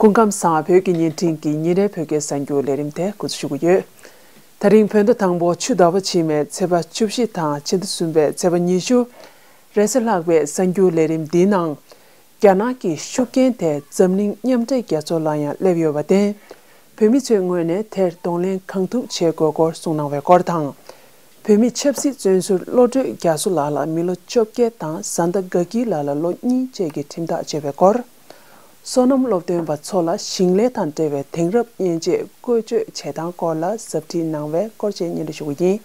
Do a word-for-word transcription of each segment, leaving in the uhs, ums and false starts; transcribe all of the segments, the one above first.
སྐུ་ཁམས་བཟང་། བོད་ཀྱི་བརྙན་འཕྲིན་གྱི་ཉིན་རེའི་བོད་སྐད་གསར་འགྱུར་ལས་རིམ་དེ་འགོ་འཛུགས་ཞུ་གི་ཡོད། ད་རིང་བོད་ཟླ་དང་པོ་ཆུ་ཟླ་བ་ཕྱི་མའི་ཚེས་པ་བཅུ་བཞི་དང་ཕྱི་ཟླ་གསུམ་པའི་ཚེས་པ་ཉི་ཤུ། རེས་གཟའ་ལྷག་པའི་གསར་འགྱུར་ལས་རིམ་འདིའི་ནང་། རྒྱ་ནག་གི་ཤུགས་རྐྱེན་དེ་འཛམ་གླིང་མཉམ་འབྲེལ་རྒྱལ་ཚོགས་ལ་ཡང་སླེབས་ཡོད་པར་བརྟེན། བོད་མི་ཚོའི་ངོས་ནས་དེར་གདོང་ལེན་གང་ཐུབ་བྱེད་དགོས་སྐོར་གསུངས་གནང་བའི་སྐོར་དང་། བོད་མི་ཆབ་སྲིད་བཙོན་ཟུར་བློ་གྲོས་རྒྱ་མཚོ་ལགས་ལ་མི་ལོ་བཅོ་བརྒྱད་དང་བཟའ་ཟླ་དགའ་སྐྱིད་ལགས་ལ་ལོ་གཉིས་བཅས་ཀྱི་ཁྲིམས་ཐག་བཅད་པའི་སྐོར། སོ་ནམ་སློབ་སྟོན་པ་ཚོ་ལ་ཞིང་ལས་དང་འབྲེལ་བའི་དེང་རབས་མཉེན་ཆས་བཀོལ་སྤྱོད་བྱེད་སྟངས་སྐོར་ལ་ཟབ་ཁྲིད་གནང་བའི་སྐོར་བཅས་སྙན་སྒྲོན་ཞུ་གི་ཡིན།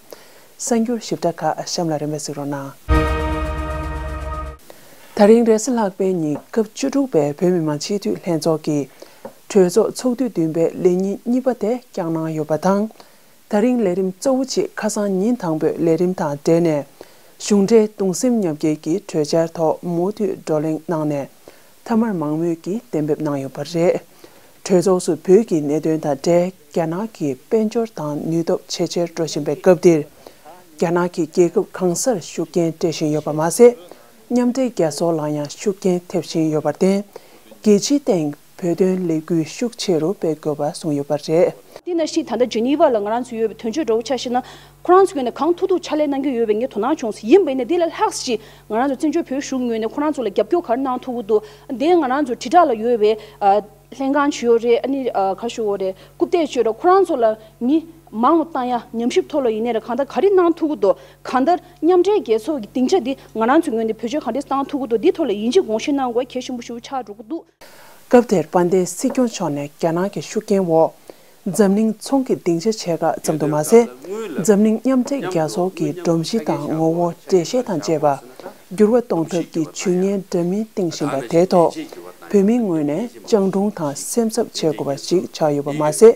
གསར་འགྱུར་ཞིབ་ཕྲ་ཁག་གཤམ་ལ་རིམ་པས་གཟིགས་རོགས་གནང་། ད་རིང་རེས་གཟའ་ལྷག་པའི་ཉིན་སྐབས་བཅུ་དྲུག་པའི་བོད་མི་མང་སྤྱི་འཐུས་ལྷན་ཚོགས་ཀྱི་གྲོས་ཚོགས་ཚོགས་དུས་བདུན་པའི་ལས་ཉིན་གཉིས་པ་དེ་བསྐྱངས་གནང་ཡོད་པ་དང་། ད་རིང་ལས་རིམ་གཙོ་བོ་གཅིག་ཁ་སང་ཉིན་དང་པོའི་ལས་རིམ་དང་འབྲེལ་ནས། གཞུང་འབྲེལ་གདུང་སེམས་མཉམ་སྐྱེད་ཀྱི་གྲོས་འཆར་ཐོག་མུ་མཐུད་བགྲོ་གླེང་གནང་ནས། མཐའ་མར་མང་མོས་ཀྱིས་གཏན་འབེབས་གནང་ཡོད་པ་རེད། གྲོས་ཚོགས་སུ་བོད་ཀྱི་གནད་དོན་དང་འབྲེལ་རྒྱ་ནག་གི་དཔལ་འབྱོར་དང་ནུས་སྟོབས་ཇེ་ཆེར་འགྲོ་བཞིན་པའི་སྐབས་འདིར། རྒྱ་ནག་གིས་རྒྱལ་ཁབ་གང་སར་ཤུགས་རྐྱེན་སྤྲད་བཞིན་ཡོད་པ་མ་ཟད། མཉམ་འབྲེལ་རྒྱལ་ཚོགས་ལ་ཡང་ཤུགས་རྐྱེན་ཐེབས་བཞིན་ཡོད་པར་བརྟེན། རྒྱལ་སྤྱིའི་སྟེང་བོད་དོན་ལས་འགུལ་ཤུགས་ཆེ་རུ་སྤེལ་དགོས་པ་གསུངས་ཡོད་པ་རེད། དེ་ནང་བཞིན་ད་ལྟ་ཇི་ནི་ཝ་ལ་ང་རང་ཚོ་ཡོད་པའི་དོན་གཅོད་འདྲ་བོ་ཆ་བཞག་ན། ཁོ་རང་ཚོ་ངོས་ནས་གང་ཐུབ་ཐུབ་ཕྱག་ལས་གནང་གི་ཡོད་པའི་ངས་དོ་སྣང་བྱུང་སོང་། ཡིན་པ་ཡིན་ན་འདི་ལས་ལྷག་ཅིག་ང་རང་ཚོ་བཙན་བྱོལ་བོད་གཞུང་ངོས་ནས་ཁོ་རང་ཚོ་ལ་རྒྱབ་སྐྱོར་ག་རེ་གནང་ཐུབ་ཀྱི་འདུག་དེ་ང་རང་ཚོ་དྲིལ་བསྒྲགས་ལ་ཡོད་པའི་ཨ། ལྷན་ཁང་ཅིག་ཡོད་རེད། ཨ་ནི་ཨ། ག་ཞུ་དགོས་རེད། རྐུབ་སྟེགས་ཅིག་ཡོད་རེད། ཁོ་རང་ཚོ་ལ་མི་མང་རུ་བཏང་ཡ། ཉམས་ཞིབ་ཐོག་ལ་ཡིན་ནའི་རེད། གང་ལྟར་ག་རེ་གནང་ཐུབ་ཀྱི་འདུག་གང་ལྟར་མཉམ་འབྲེལ་རྒྱལ་ཚོགས་ཀྱི་སྡིངས་ཆ་འདི་ང་རང་ཚོའི་ངོས་ནས་བེད་སྤྱོད་ག་འདྲས་བཏང་ཐུབ་ཀྱི་འདུག་འདི་ཐོག་ལ་ཡིན་གཅིག་དགོངས་བཞེས་གནང་དགོས་གལ་ཆེན་པོ་ཞིག་ཆགས་འགྲོ་གི་འདུག་སྐབས་དེར་དཔལ་ལྡན་སྲིད་སྐྱོང་མཆོག་ནས་རྒྱ་ནག་གི་ཤུགས་རྐྱེན་འོག་འཛམ་གླིང་ཚོང་གི་སྡིངས་ཆ་ཆེ་ཁག་ཙམ་དུ་མ་ཟད། འཛམ་གླིང་མཉམ་འབྲེལ་རྒྱལ་ཚོགས་ཀྱི་སྒྲོམ་གཞི་དང་ངོ་བོ་འགྲེལ་བཤད་དང་བཅས་པ་འགྱུར་བ་གཏོང་ཐབས་ཀྱི་ཇུས་ངན་འདྲ་མིན་བཏིང་བཞིན་པ་དེའི་ཐོག་བོད་མིའི་ངོས་ནས་སྤྱང་གྲུང་དང་སེམས་འཚབ་བྱེད་དགོས་པ་ཞིག་ཆགས་ཡོད་པ་མ་ཟད།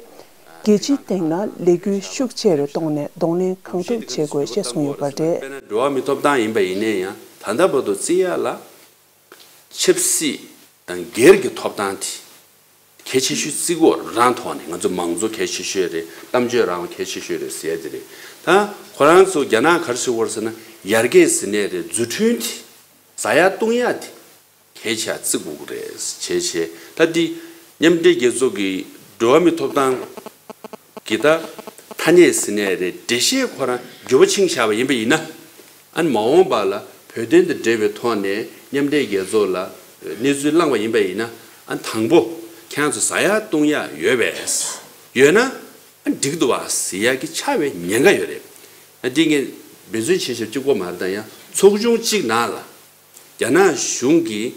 རྒྱལ་སྤྱིའི་སྟེང་ན་ལས་འགུལ་ཤུགས་ཆེ་རུ་གཏོང་ནས་གདོང་ལེན་གང་ཐུབ་བྱེད་དགོས་ཞེས་གསུངས་ཡོད་པ་རེད། དཔེར་ན་འགྲོ་བ་མིའི་ཐོབ་ཐང་ཡིན་པ་ཡིན་ནའི་ཡང་ད་ལྟ་བར་དུ་བརྩི་ཡ་ལ། ཆབ་སྲིད་དང་སྒེར་གྱི་ཐོབ་ཐང་དེ་གལ་ཆེ་ཤོས་བརྩི་དགོས་རང་ཐོག་ནས། ང་ཚོ་མང་གཙོ་གལ་ཆེ་ཤོས་རེད། གཏམ་བརྗོད་རང་དབང་གལ་ཆེ་ཤོས་རེད་ཟེར་ཡ་དེ་རེད། ད་ཁོ་རང་ཚོ་རྒྱ་ནག་ག་རེ་ཟེར་བ་རེད་ཟེར་ན། ཡར་རྒྱས་ཟེར་ནའི་རེད། འཛུགས་སྐྲུན་དེ་ཟ་ཡ་བཏུང་ཡ་དེ་གལ་ཆེ་བརྩི་དགོས་ཀྱི་རེད་བྱས་བྱས། ད་འདི་མཉམ་འབྲེལ་རྒྱལ་ཚོགས་ཀྱི་འགྲོ་བ་མིའི་ཐོབ་ཐང་གི་ད་ཐ་སྙད་ཟེར་ནའི་རེད། འགྲེལ་བཤད་ཁོ་རང་འགྱུར་བ་ཕྱིན་བཞག་པ་ཡིན་པ་ཡིན་ན། ཨ་ནི་མ་འོངས་པ་ལ་བོད་དོན་དང་འབྲེལ་བའི་ཐོག་ནས་མཉམ་འབྲེལ་རྒྱལ་ཚོགས་ལ་གནས་ཚུལ་བླངས་པ་ཡིན་པ་ཡིན་ན། ཨ་ནི་དང་པོ་ཁྱེད་རང་ཚོ་ཟ་ཡ་བཏུང་ཡ་ཡོད་པས། ཡོད་ན་ཨ་ནི་འགྲིག་འདུག་བ་ཟེར་ཡ་གི་ཆགས་པའི་ཉེན་ཁ་ཡོད་རེད། ཨ་འདི་ངས་འབད་བརྩོན་བྱེད་ཞབས་གཅིག་པོ་མ་རེད། ད་ཡང་ཚོགས་ཆུང་གཅིག་ནང་ལ་རྒྱ་ནག་གཞུང་གིས་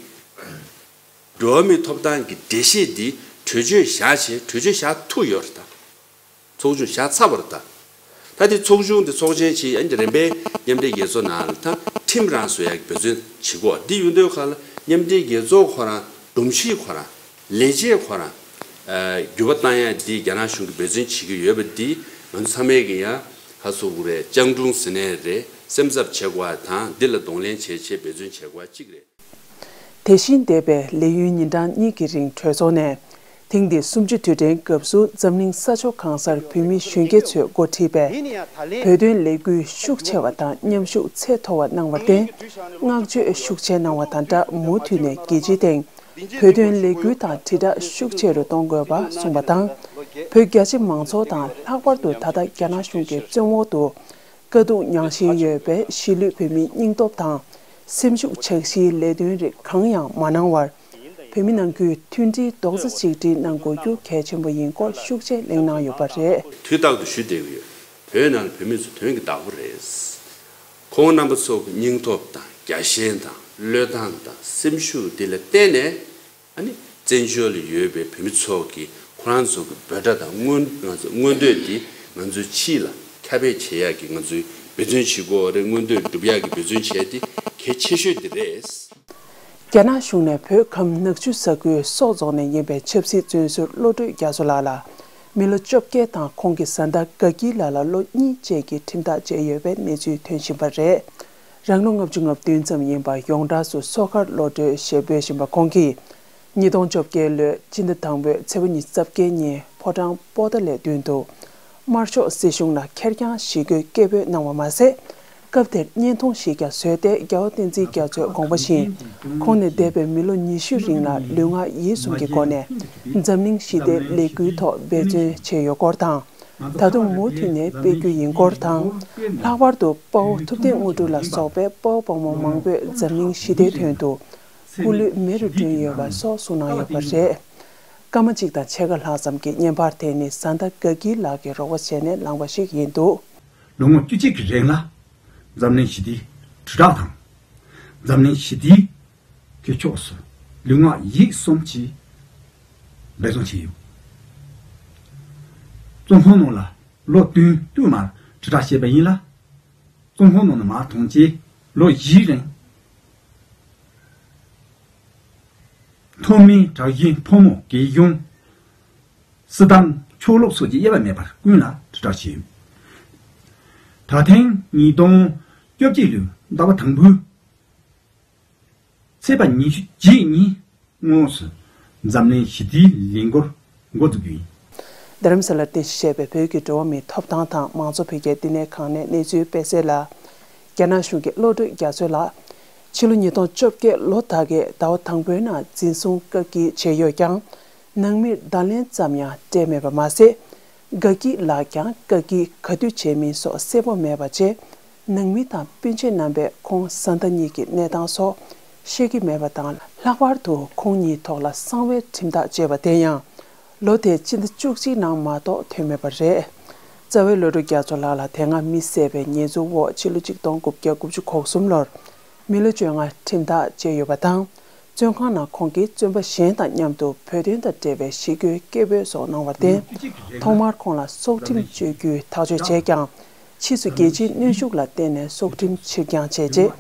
འགྲོ་བ་མིའི་ཐོབ་ཐང་གི་འགྲེལ་བཤད་འདི་གྲོས་ཆོད་བཞག་བྱས། གྲོས་ཆོད་བཞག་ཐུབ་ཡོད་རེད་ད། ཚོགས་ཆུང་བཞག་ཚར་བ་རེད་ད། ད་དེ་ཚོགས་ཆུང་དེ་ཚོགས་ཆེན་ཆེ་ཡ་འདི་རིམ་པས་མཉམ་འབྲེལ་རྒྱལ་ཚོགས་ནང་ལ་ད་ཁྲིམས་རང་བཟོ་ཡག་གི་འབད་བརྩོན་བྱེད་དགོས། འདི་ཡོང་དུས་ཁ་ལ་མཉམ་འབྲེལ་རྒྱལ་ཚོགས་ཁོ་རང་སྒྲོམ་གཞི་ཁོ་རང་ལས་བྱེད་ཁོ་རང་ཨ་འགྱུར་བ་བཏང་ཡ་འདི་རྒྱ་ནག་གཞུང་གིས་འབད་བརྩོན་བྱེད་ཀྱི་ཡོད་པ་འདི་ང་ཚོ་ཚང་མས་ཀྱི་ཡ་ཧ་སོ་བུ་རེད། སྤྱང་གྲུང་ཟེར་ནའི་རེད། སེམས་འཚབ་བྱེད་དགོས་པ་དང་འདི་ལ་གདོང་ལེན་བྱེད་ཆེད་འབད་བརྩོན་བྱེད་དགོས་པ་གཅིག་རེད། དེ་བཞིན་འདས་པའི་ལས་ཡུན་ཉིན་གྲངས་གཉིས་ཀྱི་རིང་གྲོས་ཚོགས་ནས་ཐེངས་འདིའི་གསུམ་བཅུ་དུས་དྲན་སྐབས་སུ་འཛམ་གླིང་ས་ཕྱོགས་གང་སར་བོད་མི་གཞོན་སྐྱེས་ཚོས་འགོ་ཁྲིད་པའི་བོད་དོན་ལས་འགུལ་ཤུགས་ཆེ་བ་དང་མཉམ་ཞུགས་ཚད་མཐོ་བ་གནང་བར་བརྟེན། བསྔགས་བརྗོད་ཤུགས་ཆེ་གནང་བ་དང་སྦྲགས། མུ་མཐུད་ནས་རྒྱལ་སྤྱིའི་སྟེང་བོད་དོན་ལས་འགུལ་དང་དྲིལ་བསྒྲགས་ཤུགས་ཆེ་རུ་གཏོང་དགོས་པ་གསུངས་པ་དང་། བོད་རྒྱ་ཆེ་མང་ཚོགས་དང་། ལྷག་པར་དུ་ད་ལྟ་རྒྱ་ནག་གཞུང་གི་བཙོན་འོག་ཏུ་དཀའ་སྡུག་མྱངས་བཞིན་ཡོད་པའི་གཞིས་ལུས་བོད་མིའི་སྙིང་སྟོབས་དང་། སེམས་ཤུགས་ཆག་གཞིའི་ལས་དོན་རིགས་གང་ཡང་མ་གནང་བར། བོད་མི་ནང་ཁུལ་མཐུན་སྒྲིལ་རྡོག་རྩ་གཅིག་སྒྲིལ་གནང་དགོས་རྒྱུ་གལ་ཆེན་པོ་ཡིན་སྐོར་ཤུགས་ཆེ་གླེང་གནང་ཡོད་པ་རེད། དུས་རྟག་ཏུ་ཞུ་བསྡད་ཀྱི་ཡོད། བོད་ནང་ལ་བོད་མི་ཚོ་དོན་གྱི་བདག་པོ་རེད། ཁོང་རྣམ་པ་ཚོ་གི་སྙིང་སྟོབས་དང་རྒྱལ་ཞེན་དང་བློས་བཏང་དང་སེམས་ཤུགས་འདི་ལ་བརྟེན་ནས། ཨ་ནི་བཙན་བྱོལ་ལ་ཡོད་པའི་བོད་མི་ཚོ་གིས་ཁོ་རང་ཚོ་གི་འབོད་སྒྲ་དང་མངོན་ང་ཚོ་མངོན་འདོད་འདི་ང་ཚོའི་ཕྱི་ལ་ཁྱབ་སྤེལ་བྱེད་ཡག་གི་ང་ཚོའི་འབད་བརྩོན་བྱེད་དགོས་རེད། མངོན་འདོད་སྒྲུབ་ཡག་གི་འབད་བརྩོན་བྱས་ཏེ་གལ་ཆེ་ཤོས་འདི་རེད། རྒྱ་ནག་གཞུང་ནས་བོད་ཁམས་ནག་ཆུ་ས་ཁུལ་སོག་རྫོང་ནས་ཡིན་པའི་ཆབ་སྲིད་བཙོན་ཟུར་བློ་གྲོས་རྒྱ་མཚོ་ལགས་ལ་མི་ལོ་བཅོ་བརྒྱད་དང་ཁོང་གི་བཟའ་ཟླ་དགའ་སྐྱིད་ལགས་ལ་ལོ་གཉིས་བཅས་ཀྱི་ཁྲིམས་ཐག་བཅད་ཡོད་པའི་གནས་ཚུལ་ཐོན་བཞིན་པ་རེད། རང་ལོ་ལྔ་བཅུ་ང་བདུན་ཙམ་ཡིན་པ་ཡོངས་གྲགས་སུ་སོ་མཁར་བློ་གྲོས་ཞེས་འབོད་བཞིན་པ་ཁོང་གིས། ཉིས་སྟོང་བཅོ་བརྒྱད་ལོའི་སྤྱི་ཟླ་དང་པོའི་ཚེས་པ་ཉི་ཤུ་རྩ་བརྒྱད་ཉིན་ཕོ་བྲང་པོ་ཏཱ་ལའི་མདུན་དུ། དམར་ཤོག་སྲིད་གཞུང་ལ་ཁེར་རྐྱང་ཞི་རྒོལ་སྐད་འབོད་གནང་བ་མ་ཟད། སྐབས་དེར་བརྙན་ཐུང་ཞིག་ཀྱང་བཟོས་ཏེ། རྒྱལ་བ་བསྟན་འཛིན་རྒྱ་མཚོའི་དགོངས་པ་བཞིན་ ཁོང་ནས་འདས་པའི་མི་ལོ་ཉི་ཤུ་རིང་ལ་ལུས་ངག་ཡིད་གསུམ་གྱི་སྒོ་ནས་འཛམ་གླིང་ཞི་བདེའི་ལས་འགུལ་ཐོག་འབད་བརྩོན་བྱས་ཡོད་སྐོར་དང་། ད་དུང་མུ་མཐུད་ནས་སྤེལ་རྒྱུ་ཡིན་སྐོར་དང་། ལྷག་པར་དུ་དཔའ་བོ་ཐུབ་བསྟན་དངོས་གྲུབ་ལ་སོགས་པའི་དཔའ་བོ་དཔའ་མོ་མང་པོས་འཛམ་གླིང་ཞི་བདེའི་དོན་དུ་སྐུ་ལུས་མེ་རུ་བསྒྲོན་ཡོད་པ་སོགས་གསུངས་གནང་ཡོད་པ་རེད། སྐར་མ་གཅིག་དང་ཕྱེད་ཀ་ལྷག་ཙམ་གྱི་བརྙན་པར་དེ་ནི་བཟའ་ཟླ་དགའ་སྐྱིད་ལགས་ཀྱིས་རོགས་པ་བྱས་ནས་བླངས་པ་ཞིག་ཡིན་འདུག་ལོ་ངོ་བཅུ་གཅིག་གི་རིང་ལ་འཛམ་གླིང་ཞི་བདེའི་དྲིལ་བསྒྲགས་དང་། འཛམ་གླིང་ཞི་བདེའི་གི་ཕྱོགས་སུ་ལུས་ངག་ཡིད་གསུམ་གྱིས་འབད་བརྩོན་བྱས་ཡོད། བཙོན་ཁང་ནང་ལ་ལོ་བདུན་བསྟུད་མར་དྲིལ་བསྒྲགས་བྱས་པ་ཡིན་ལ། བཙོན་ཁང་ནང་ནས་མར་ཐོན་རྗེས་ལོ་བཞིའི་རིང་། ཐོག་མའི་དྲག་ཞན་ཕོ་མོ་རྒན་གཞོན། སྲིད་དང་ཕྱོགས་ལྷུང་སོགས་ཀྱི་དབྱེ་བ་མེད་པར་ཀུན་ལ་དྲིལ་བསྒྲགས་བྱས་ཡོད། ད་ཐེངས་ཉིས་སྟོང་བཅོ་བརྒྱད་ལོའི་ཟླ་བ་དང་པོའི་ཚེས་པ་ཉི་ཤུ་རྗེས་ཉིན་དངོས་སུ་འཛམ་གླིང་ཞི་བདེའི་ལས་འགུལ་འགོ་འཛུགས་རྒྱུ་ཡིན། རྡ་རམ་ས་ལར་རྟེན་གཞི་བྱས་པའི་བོད་ཀྱི་འགྲོ་བ་མིའི་ཐོབ་ཐང་དང་མང་གཙོ་འཕེལ་རྒྱས་བསྟི་གནས་ཁང་ནས་གནས་ཚུལ་སྤེལ་གསལ་ལ། རྒྱ་ནག་གཞུང་གི་བློ་གྲོས་རྒྱ་མཚོ་ལགས། ཕྱི་ལོ་ཉིས་སྟོང་བཅོ་བརྒྱད་ལོ་ད་གའི་ཟླ་བ་དང་པོའི་ནང་འཛིན་བཟུང་བཀག་སྐྱིལ་བྱས་ཡོད་ཀྱང་། ནང་མིར་བརྡ་ལན་ཙམ་ཡང་སྤྲད་མེད་པ་མ་ཟད། དགའ་སྐྱིད་ལགས་ཀྱང་བཀག་སྐྱིལ་ག་དུས་བྱས་མིན་སོགས་གསལ་པོ་མེད་པ་བཅས། ནང་མི་དང་སྤུན་མཆེད་རྣམ་པས་ཁོང་བཟའ་ཟླ་གཉིས་ཀྱི་གནས་སྟངས་སོགས་ཤེས་ཀྱི་མེད་པ་དང་། ལྷག་པར་དུ་ཁོང་ཉིད་ཐོག་ལ་གསང་བའི་ཁྲིམས་ཐག་བཅད་པ་དེ་ཡང་། ལོ་དེའི་སྤྱི་ཟླ་བཅུ་གཅིག་ནང་མ་གཏོགས་ཐོན་མེད་པ་རེད། རྩ་བའི་བློ་གྲོས་རྒྱ་མཚོ་ལགས་ལ་དེ་སྔ་མི་བསད་པའི་ཉེས་འཛུགས་འོག་ཕྱི་ལོ་ཆིག་སྟོང་དགུ་བརྒྱ་དགུ་བཅུ་གོ་གསུམ་ལོར་མི་ལོ་བཅོ་ལྔ་ཁྲིམས་ཐག་བཅད་ཡོད་པ་དང་། བཙོན་ཁང་ནང་ཁོང་གིས་བཙོན་པ་གཞན་དང་མཉམ་དུ་བོད་དོན་དང་འབྲེལ་བའི་ཞི་རྒོལ་སྐད་འབོད་སོགས་གནང་བར་བརྟེན། ཐོག་མར་ཁོང་ལ་སྲོག་ཁྲིམས་གཅོད་རྒྱུའི་ཐག་གཅོད་བྱས་ཀྱང་། ཕྱིས་སུ་རྒྱལ་སྤྱིའི་གནོན་ཤུགས་ལ་བརྟེན་ནས་སྲོག་ཁྲིམས་ཕྱིར་འགྱངས་བྱས་རྗེས།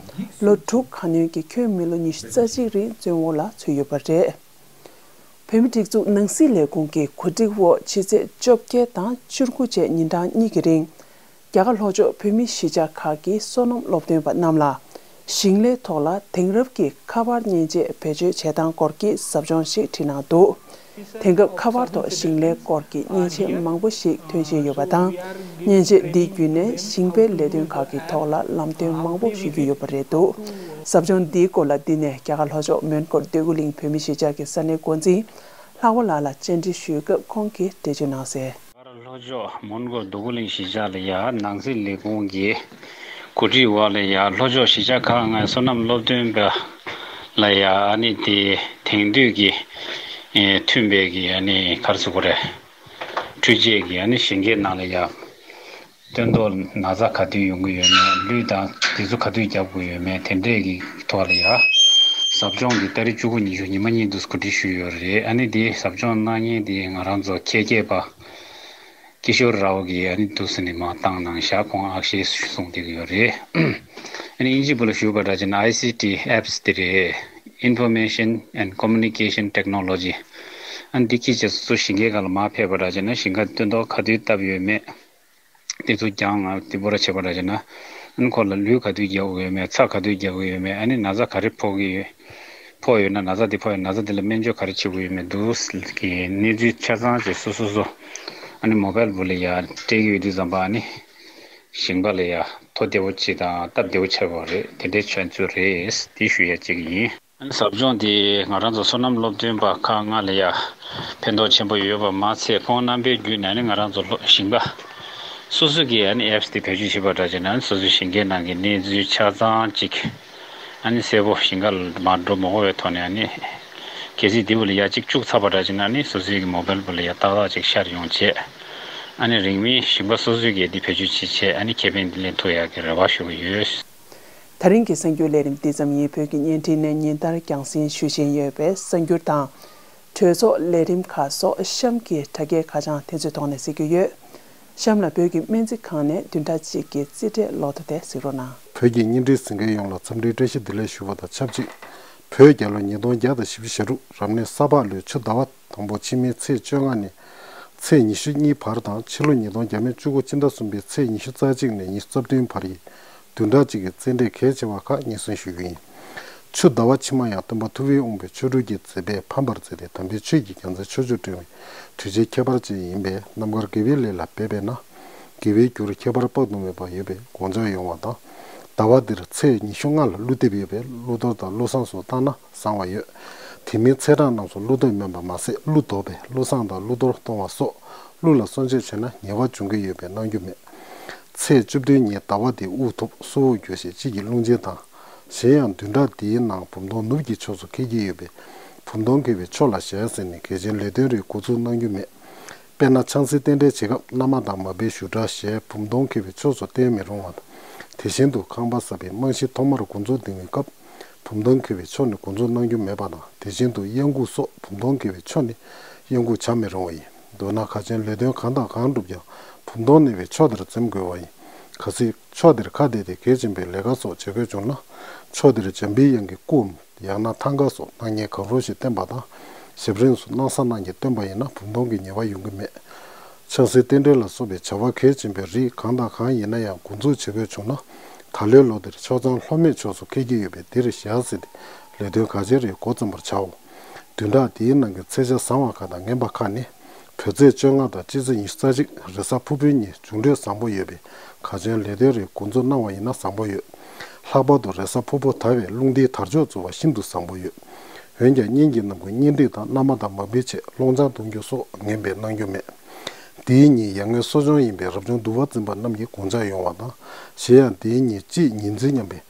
ལོ་དྲུག་གང་ནུས་ཀྱིས་ཁྱོན་མི་ལོ་ཉི་ཤུ་རྩ་གཅིག་རིང་བཙོན་འོག་ལ་ཚུད་ཡོད་པ་རེད། བོད་མིའི་སྒྲིག་འཛུགས་ནང་སྲིད་ལས་ཁུངས་ཀྱི་གོ་སྒྲིག་འོག་ཕྱི་ཚེས་བཅོ་བརྒྱད་དང་བཅུ་དགུ་བཅས་ཉིན་གྲངས་གཉིས་ཀྱི་རིང་། རྒྱ་གར་ལྷོ་ཕྱོགས་བོད་མིའི་གཞིས་ཆགས་ཁག་གི་སོ་ནམ་སློབ་སྟོན་པ་རྣམས་ལ། ཞིང་ལས་ཐོག་ལ་དེང་རབས་ཀྱི་ཁ་པར་མཉེན་ཆས་བེད་སྤྱོད་བྱེད་སྟངས་སྐོར་གྱི་ཟབ་སྦྱོང་ཞིག་ཁྲིད་གནང་འདུག་དེང་སྐབས་ཁ་པར་ཐོག་ཞིང་ལས་སྐོར་གྱི་མཉེན་ཆས་མང་པོ་ཞིག་ཐོན་བཞིན་ཡོད་པ་དང་། མཉེན་ཆས་འདི་བརྒྱུད་ནས་ཞིང་པའི་ལས་དོན་ཁག་གི་ཐོག་ལ་ལམ་སྟོན་མང་པོ་ཞུ་རྒྱུ་ཡོད་པ་རེད་འདུག་ཟབ་སྦྱོང་འདིའི་སྐོར་ལ་འདི་ནས་རྒྱ་གར་ལྷོ་ཕྱོགས་མོན་གྷོ་འདོད་རྒུ་གླིང་བོད་མིའི་གཞིས་ཆགས་ཀྱི་ས་གནས་འགོ་འཛིན་ལྷག་པ་ལགས་ལ་བཅར་འདྲི་ཞུས་སྐབས་ཁོང་གིས་འགྲེལ་བརྗོད་གནང་གསལ། ལྷོ་ཕྱོགས་མོན་གྷོ་འདོད་རྒུ་གླིང་གཞིས་ཆགས་ལ་ཡ་ནང་སྲིད་ལས་ཁུངས་ཀྱི་གོ་སྒྲིག་འོག་ལ་ཡ་ལྷོ་ཕྱོགས་གཞིས་ཆགས་ཁག་ལྔའི་སོ་ནམ་སློབ་སྟོན་པ་ལ་ཡ་ཨ་ནི་དེ་དེང་དུས་ཀྱི་ཨེ་མཐུན་པའི་གི་ཨ་ནི་ག་རེ་ཟེར་དགོས་རེད། འཕྲུལ་ཆས་ཀྱི་ཨ་ནི་ཞིང་ཁའི་ནང་ལ་ཡ་སྟོན་ཐོག་ན་ཚ་ག་དུས་ཡོང་གི་ཡོད་མེད། ལུད་དང་དེ་ཚོ་ག་དུས་རྒྱབ་དགོས་ཡོད་མེད། དེ་འདྲས་ཀྱི་ཐོག་ལ་ཡ་ཟབ་སྦྱོང་འདི་ཏ་རིག་བཅུ་དགུ་ཉི་ཤུ་ཉི་མ་གཉིས་འདུག་གོ་སྒྲིག་ཞུས་ཡོད་རེད། ཨ་ནི་དེ་ཟབ་སྦྱོང་གནང་མཁན་དེ་ང་རང་ཚོ་ཁྱད་མཁས་པ། སྐྱིད་ཤོར་རའོ་གིས་ཨ་ནི་འདུག་སེ་ནས་མར་བཏང་གནང་ཤག་ཁོང་ཨག་ཤེས་གསུང་བསྡད་ཀྱི་ཡོད་རེད། ཨ་ནི་དབྱིན་ཇི་པོ་ལ་ཞུ་བ་འདྲ་བྱས་ན་ཨའི་སི་ཊི་ཨེབ་སི་དེ་རེད། Information and Communication Technology། ཨ་ནི་འདི་ཁྱི་ཆེ་སོ་སོ་ཞིང་ཁའི་སྒང་ལ་མར་ཕེབས་པ་འདྲ་བྱས་ན་ཞིང་ཁ་སྟོན་ཐོག་ག་དུས་བཏབ་ཡོད་མེད། དེ་ཚོ་རྒྱང་ང་དེ་འབོར་ཆེ་བ་འདྲ་བྱས་ན། ཨ་ནི་ཁོ་ལ་ལུད་ག་དུས་རྒྱག་དགོས་ཡོད་མེད། ཚྭ་ག་དུས་རྒྱག་དགོས་ཡོད་མེད། ཨ་ནི་ན་ཚ་ག་རེ་ཕོག་གི་ཡོད། ཕོག་ཡོད་ན་ན་ཚ་དེ་ཕོག་ཡོད་ན་ཚ་དེ་ལ་སྨན་བཅོས་ག་རེ་བྱེད་དགོས་ཡོད་མེད་འདུག་གི་གནས་ཚུལ་ཆ་ཚང་ཅིག་སོ་སོ་སོ། ཨ་ནི་མོ་བེལ་བུ་ལ་ཡ་སྤྲད་ཀྱི་ཡོད་དུས་ཙམ་པ་ཨ་ནི། ཞིང་པ་ལ་ཡ་ཐོ་བདེ་བོ་ཅིག་དང་སྟབས་བདེ་བོ་ཆགས་པ་རེད། དེ་འདྲའི་ཆོས་ཚུལ་རེད། དེ་ཞུ་ཡ་གཅིག་ཡིན། ཨ་ནི་ཟབ་སྦྱོང་དེ་ང་རང་ཚོ་སོ་ནམ་སློབ་སྟོན་པ་ཁག་ལྔ་ལ་ཡ་ཕན་ཐོགས་ཆེན་པོ་ཡོད་པ་མ་ཚད་ཁོང་རྣམ་པའི་བརྒྱུད་ནས་ཨ་ནི་ང་རང་ཚོ་སློབ་ཞིང་པ་སོ་སོ་གིས་ཨ་ནི་ཨེབ་སི་དེ་བེད་སྤྱོད་བྱེད་པ་འདྲ་བྱས་ན་ཨ་ནི་སོ་སོའི་ཞིང་ཁའི་ནང་གི་གནས་ཚུལ་ཆ་ཚང་གཅིག་ཨ་ནི་གསལ་པོ་ཞིང་ཁ་ལ་མར་འགྲོ་མ་དགོས་པའི་ཐོག་ནས་ཨ་ནི་གལ་སྲིད་དེ་བུ་ལ་ཡ་གཅིག་བཅུག་ཚར་བ་འདྲ་བྱས་ན་ཨ་ནི་སོ་སོའི་གི་མོ་བེལ་བུ་ལ་ཡ་ཏག་ཏག་ཅིག་ཤར་ཡོང་བྱས། ཨ་ནི་རིང་མིན་ཞིང་པ་སོ་སོའི་གི་དེ་བེད་སྤྱོད་བྱེད་བྱས་ཨ་ནི་ཁེ་ཕན་དེ་ལེན་ཐུབ་ཡག་གི་རེ་བ་ཞུ་གི་ཡོད། ད་རིང་གི་གསར་འགྱུར་ལས་རིམ་འདི་ཙམ་ཡིན། བོད་ཀྱི་བརྙན་འཕྲིན་ནས་ཉིན་ལྟར་རྒྱང་སྲིང་ཞུ་བཞིན་ཡོད་པའི་གསར་འགྱུར་དང་། གྲོས་ཚོགས་ལས་རིམ་ཁག་སོགས་གཤམ་གྱི་དྲ་རྒྱའི་ཁ་བྱང་དེ་ཚོའི་ཐོག་ནས་གཟིགས་རྒྱུ་ཡོད། གཤམ་ལ་བོད་ཀྱི་སྨན་རྩིས་ཁང་ནས་བདུན་ཕྲག་གཅིག་གི་རྩིས་ཁྲའི་ལོ་ཐོ་དེ་གཟིགས་རོགས་གནང་། བོད་ཀྱི་བརྙན་འཕྲིན་གཟིགས་མཁན་ཡོངས་ལ་འཚམས་འདྲིའི་བཀྲ་ཤིས་བདེ་ལེགས་ཞུ་བ་དང་ཆབས་ཅིག་བོད་རྒྱལ་ལོ་ཉིས་སྟོང་བརྒྱ་དང་བཞི་བཅུ་ཞེ་དྲུག་རབ་གནས་ས་ཕག་ལོའི་ཆུ་ཟླ་བ་དང་པོ་ཕྱི་མའི་ཚེས་བཅོ་ལྔ་ནས་ཚེས་ཉི་ཤུ་གཉིས་བར་དང་ཕྱི་ལོ་ཉིས་སྟོང་བརྒྱ་མེད་བཅུ་དགུ་སྤྱི་ཟླ་གསུམ་པའི་ཚེས་ཉི་ཤུ་རྩ་གཅིག་ནས་ཉི་ཤུ་རྩ་བདུན་བར་ཡི་བདུན་ཕྲག་གཅིག་གི་རྩེད་འགྲན་གལ་ཆེ་བ་ཁག་སྙན་སེང་ཞུ་རྒྱུ་ཡིན། ཆུ་ཟླ་བ་ཕྱི་མ་ཡང་སྟོན་པ་ཐུབ་པའི་དབང་པོས་ཆོ་འཕྲུལ་གྱི་མཛད་པས་ཕམ་པར་མཛད་དེ་དམ་པའི་ཆོས་ཀྱི་རྒྱལ་མཚན་ཕྱོགས་བཅུར་བསྒྲེང་བའི་དུས་ཆེན་ཁྱད་པར་ཅན་ཡིན་པས་རྣམ་དཀར་དགེ་བའི་ལས་ལ་འབད་པས་ན། དགེ་བའི་རྒྱུར་ཁྱད་པར་དཔག་ཏུ་མེད་པ་ཡོད་པའི་དགོངས་འཇགས་ཡོང་བ་དང་ ཟླ་བ་འདིར་ཚེས་ཉི་ཤུ་ལྔ་ལ་ཀླུ་འདེབས་ཡོད་པས། ཀླུ་གཏོར་དང་ཀླུ་བསངས་སོགས་བཏང་ན་བཟང་བ་ཡོད། དེ་མིན་ཚེས་གྲངས་རྣམས་སུ་ཀླུ་འདེབས་མིན་པ་མ་ཟད། ཀླུ་བདོ་བས་ཀླུ་བསངས་དང་ཀླུ་གཏོར་གཏོང་བ་སོགས་ཀླུ་ལ་གསོལ་མཆོད་བྱས་ན་ཉེས་པ་འབྱུང་གི་ཡོད་པས་གནང་རྒྱུ་མེད། ཚེས་བཅུ་བདུན་ཉིན་ཟླ་བ་འདིའི་དབུགས་ཐུབ་སྲོག་དབུགས་རྒྱུ་ཞིང་དཔྱིད་ཀྱི་རླུང་ཆེན་དང་། གཞན་ཡང་བདུན་ཕྲག་འདིའི་ནང་བུམ་སྟོང་ནུབ་ཀྱི་ཕྱོགས་སུ་འཁེལ་གྱི་ཡོད་པས། བུམ་སྟོང་འཁེལ་བའི་ཕྱོགས་ལ་ཞལ་གཟིགས་ནས་གལ་ཆེན་ལས་དོན་རིགས་འགོ་འཛུགས་གནང་རྒྱུ་མེད། དཔེར་ན་ཆང་སའི་རྟེན་འབྲེལ་བྱེད་སྐབས་མནའ་མ་དང་མ་པའི་བཞུགས་གྲལ་ཞལ་བུམ་སྟོང་འཁེལ་བའི་ཕྱོགས་སུ་བསྟན་མི་རུང་བ་དང་། དེ་བཞིན་དུ་ཁང་པ་གསར་པའི་རྨང་གཞི་ཐོག་མར་འགོ་འཛུགས་འདིང་བའི་སྐབས་བུམ་སྟོང་འཁེལ་བའི་ཕྱོགས་ནས་འགོ་འཛུགས་གནང་རྒྱུ་མེད་པ་དང་། དེ་བཞིན་དུ་གཡང་འགུགས་སོགས་བུམ་སྟོང་འཁེལ་བའི་ཕྱོགས་ནས་གཡང་འགུགས་བྱ་མི་རུང་བ་ཡིན། མདོར་ན་ཁ་ཆེན་ལས་དོན་གང་དང་གང་བསྒྲུབ་ཀྱང་བུམ་སྟོང་གནས་པའི་ཕྱོགས་དེར་འཛེམ་དགོས་པ་ཡིན། གལ་སྲིད་ཕྱོགས་དེར་ཁ་གཏད་དེ་གལ་ཆེན་པོའི་ལས་ཀ་སོགས་བྱེད་དགོས་བྱུང་ན། ཕྱོགས་དེར་འཇམ་པའི་དབྱངས་ཀྱི་སྐུའམ། ཡང་ན་ཐང་ག་སོགས་སྣང་བརྙན་གང་རུང་ཞིག་བསྟན་པ་དང་། ཞབས་རིམ་སོགས་སྣང་ས་སྣང་བརྙན་བསྟན་པ་ཡིན་ན་བུམ་སྟོང་གི་ཉེས་པ་ཡོང་གི་མེད། ཆང་སའི་རྟེན་འབྲེལ་ལ་སོགས་པའི་བྱ་བ་གལ་ཆེན་པོའི་རིགས་གང་དང་གང་ཡིན་ན་ཡང་འགོ་འཛུགས་བྱེད་དགོས་བྱུང་ན། ད་ལོའི་ལོ་འདིར་ཕྱོགས་མཚམས་ལྷོ་མོན་ཕྱོགས་སུ་འཁེལ་གྱི་ཡོད་པས་འདིར་ཞལ་གཟིགས་ཏེ་ལས་དོན་གལ་ཆེ་རིགས་འགོ་རྩོམ་པར་བྱའོ། བདུན་ཕྲག་འདིའི་ནང་གི་ཚེས་ཆ་བཟང་བ་ཁག་དང་ངན་པ་ཁག་ནི། བོད་ཚེས་བཅོ་ལྔ་དང་སྤྱི་ཚེས་ཉི་ཤུ་རྩ་གཅིག་རེས་གཟའ་ཕུར་བུའི་ཉིན་འབྱུང་འཕྲོད་བཟང་པོ་ཡོད་པས་ཁ་ཆེན་ལས་དོན་རིགས་འགོ་འཛུགས་གནང་བ་ཡིན་ན་བཟང་པོ་ཡོད། ལྷག་པར་དུ་རེས་གཟའ་ཕུར་བུ་དར་བས་རླུང་རྟའི་དར་ལྕོག་འཛུགས་པ་ཤིན་ཏུ་བཟང་པོ་ཡོད། འོན་ཀྱང་གཉེན་གྱི་ནང་གི་གཉེན་སྒྲིག་དང་མནའ་མ་དང་མ་པའི་ཆེད་སློང་ཆང་འཐུང་རྒྱུ་སོགས་ངན་པས་གནང་རྒྱུ་མེད། འདིའི་ཉིན་ཡར་ངོའི་གསོ་སྦྱོང་ཡིན་པས་རབ་བྱུང་བསྡུ་བ་འཛིན་པ་རྣམས་ཀྱིས་དགོངས་འཆར་ཡོང་བ་དང་། གཞན་ཡང་འདིའི་ཉིན་དཔྱིད་ཉི་འཛིན་མཉམ་པའི་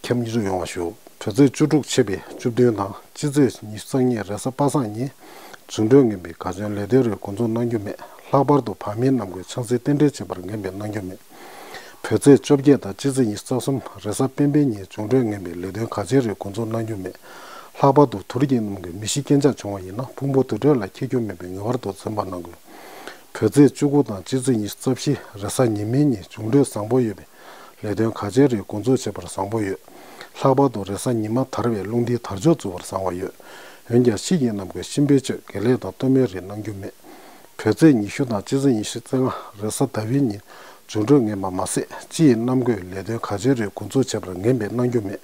ཁྱབ་འཇུག་ཡོང་བ་ཞུ། བོད་ཚེས་བཅུ་དྲུག་ཆད་པའི་བཅུ་བདུན་དང་སྤྱི་ཚེས་ཉི་ཤུ་རྩ་གཉིས་རེས་གཟའ་པ་སངས་ཉིན་འབྱུང་འཕྲོད་ངན་པས་ཁ་ཆེན་ལས་དོན་རིགས་འགོ་འཛུགས་གནང་རྒྱུ་མེད། ལྷག་པར་དུ་བར་མི་རྣམས་ཀྱིས་ཆང་སའི་རྟེན་འབྲེལ་བྱེད་པར་ངན་པས་གནང་རྒྱུ་མེད། བོད་ཚེས་བཅོ་བརྒྱད་དང་སྤྱི་ཚེས་ཉི་ཤུ་རྩ་གསུམ་རེས་གཟའ་སྤེན་པའི་ཉིན་འབྱུང་འཕྲོད་ངན་པས་ལས་དོན་གལ་ཆེ་རིགས་འགོ་འཛུགས་གནང་རྒྱུ་མེད། ལྷག་པར་དུ་དུར་གྱི་རྣམས་ཀྱི་མི་ཤི་རྐྱེན་ཆག་བྱུང་བ་ཡིན་ན་ཕུང་པོ་དུར་ཁྲོད་ལ་འཁྱེར་རྒྱུ་མེད་པས་ངེས་པར་དུ་འཛེམ་པ་གནང་དགོས། བོད་ཚེས་བཅུ་དགུ་དང་སྤྱི་ཚེས་ཉི་ཤུ་རྩ་བཞི་རེས་གཟའ་ཉི་མའི་ཉིན་འབྱུང་འཕྲོད་བཟང་པོ་ཡོད་པས། ལས་དོན་གལ་ཆེ་རིགས་འགོ་འཛུགས་བྱེད་པར་བཟང་པོ་ཡོད། ལྷག་པར་དུ་རེས་གཟའ་ཉི་མ་དར་བས་རླུང་རྟའི་དར་ལྕོག་འཛུགས་པར་བཟང་བ་ཡོད། འོན་ཀྱང་ཤི་རྐྱེན་རྣམས་ཀྱི་གཤིན་པོའི་ཆོས་དགེ་ལེགས་དང་སྟོན་མོའི་རིགས་གནང་རྒྱུ་མེད། བོད་ཚེས་ཉི་ཤུ་དང་སྤྱི་ཚེས་ཉི་ཤུ་རྩ་ལྔ་རེས་གཟའ་ཟླ་བའི་ཉིན་འབྱུང་འཕྲོད་ངན་པ་མ་ཟད། སྤྱི་ཡི་གནམ་བསྐོས་ལས་དོན་གལ་ཆེ་རིགས་འགོ་འཛུགས་བྱེད་པར་ངན་པས་གནང་རྒྱུ་མེད།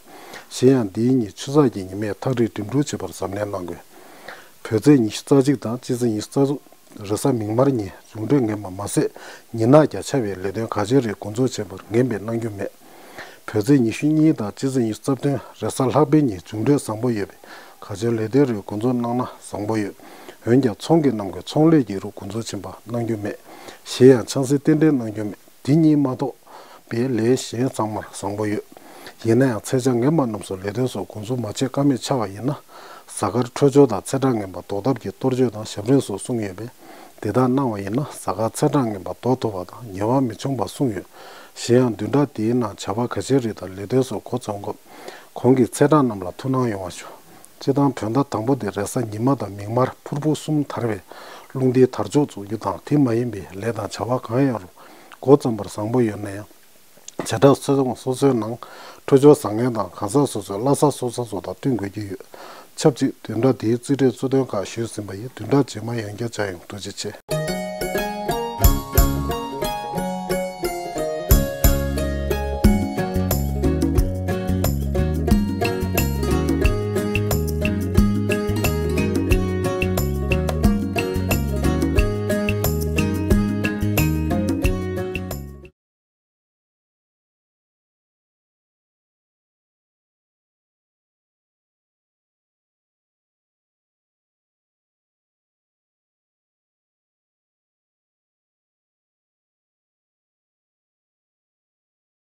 གཞན་ཡང་འདིའི་ཉིན་ཆུ་ཚགས་ཀྱི་ཉི་མས་ཐག་རིང་འགྲིམ་འགྲུལ་བྱེད་པར་གཟབ་ནན་གནང་དགོས། བོད་ཚེས་ཉི་ཤུ་རྩ་གཅིག་དང་སྤྱི་ཚེས་ཉི་ཤུ་རྩ་དྲུག་རེས་གཟའ་མིག་དམར་ཉིན་འབྱུང་འཕྲོད་ངན་པ་མ་ཟད། ཉི་ནག་རྒྱ་ཆེ་བས་ལས་དོན་གལ་ཆེ་རིགས་འགོ་འཛུགས་བྱེད་པར་ངན་པས་གནང་རྒྱུ་མེད། བོད་ཚེས་ཉི་ཤུ་གཉིས་དང་སྤྱི་ཚེས་ཉི་ཤུ་རྩ་བདུན་རེས་གཟའ་ལྷག་པའི་ཉིན་འབྱུང་འཕྲོད་བཟང་པོ་ཡོད་པས་ཁ་ཆེན་ལས་དོན་རིགས་འགོ་འཛུགས་གནང་ན་བཟང་པོ་ཡོད། འོན་ཀྱང་ཚོང་གི་རྣམས་ཀྱི་ཚོང་ལས་ཀྱི་རིགས་འགོ་འཛུགས་ཕྱིན་པ་གནང་རྒྱུ་མེད། གཞན་ཡང་ཆང་སའི་རྟེན་འབྲེལ་གནང་རྒྱུ་མེད། འདི་གཉིས་མ་གཏོགས་པའི་ལས་གཞན་ཚང་མར་བཟང་པོ་ཡོད། ཡིན་ན་ཡང་ཚེས་ཆ་ངན་པ་རྣམས་སུ་ལས་དོན་སོགས་འགོ་འཛུགས་མ་བྱེད་ཀ་མེད་ཆགས་པ་ཡིན་ན། གཟའ་སྐར་འཕྲོད་སྦྱོར་དང་ཚེས་གྲངས་ངན་པ་ཟློག་ཐབས་ཀྱི་གཏོར་མཆོད་དང་ཞབས་རིམ་སོགས་གསུངས་ཡོད་པས། དེ་དག་གནང་བ་ཡིན་ན་གཟའ་སྐར་ཚེས་གྲངས་ངན་པ་ཟློག་ཐུབ་པ་དང་ཉེ་བ་མི་འབྱུང་བ་གསུངས་ཡོད། གཞན་ཡང་བདུན་ཕྲག་འདིའི་ནང་བྱ་བ་གལ་ཆེ་རིགས་དང་ལས་དོན་སོགས་འགོ་རྩོམ་སྐབས་གོང་གི་ཚེས་གྲངས་རྣམས་ལ་ཐུགས་སྣང་ཡོང་བ་ཞུ། སྤྱིར་བཏང་བོད་ཟླ་དང་པོ་དེ་རེས་གཟའ་ཉི་མ་དང་མིག་དམར་ཕུར་བུ་གསུམ་དར་བས་རླུང་རྟའི་དར་ལྕོག་འཛུགས་རྒྱུ་དང་དེ་མ་ཡིན་པའི་ལས་དང་བྱ་བ་གང་ཡང་རུང་འགོ་རྩོམ་པར་བཟང་པོ་ཡོད་ན་ཡང་། བྱེ་བྲག་ཚོང་སོ་སོའི་ནང་འཕྲོད་སྦྱོར་བཟང་ངན་དང་གང་ཟག་སོ་སོའི་བླ་གཟའ་སྲོག་གཟའ་སོགས་དང་བསྟུན་དགོས་ཀྱི་ཡོད། ཆབས་ཅིག་བདུན་ཕྲག་འདིའི་རྩིས་འཕྲོད་གཙོ་དོན་ཁག་ཞུས་ཟིན་པ་ཡིན། བདུན་ཕྲག་རྗེས་མ་ཡང་བསྐྱར་མཇལ་ཡོང་། ཐུགས་རྗེ་ཆེ།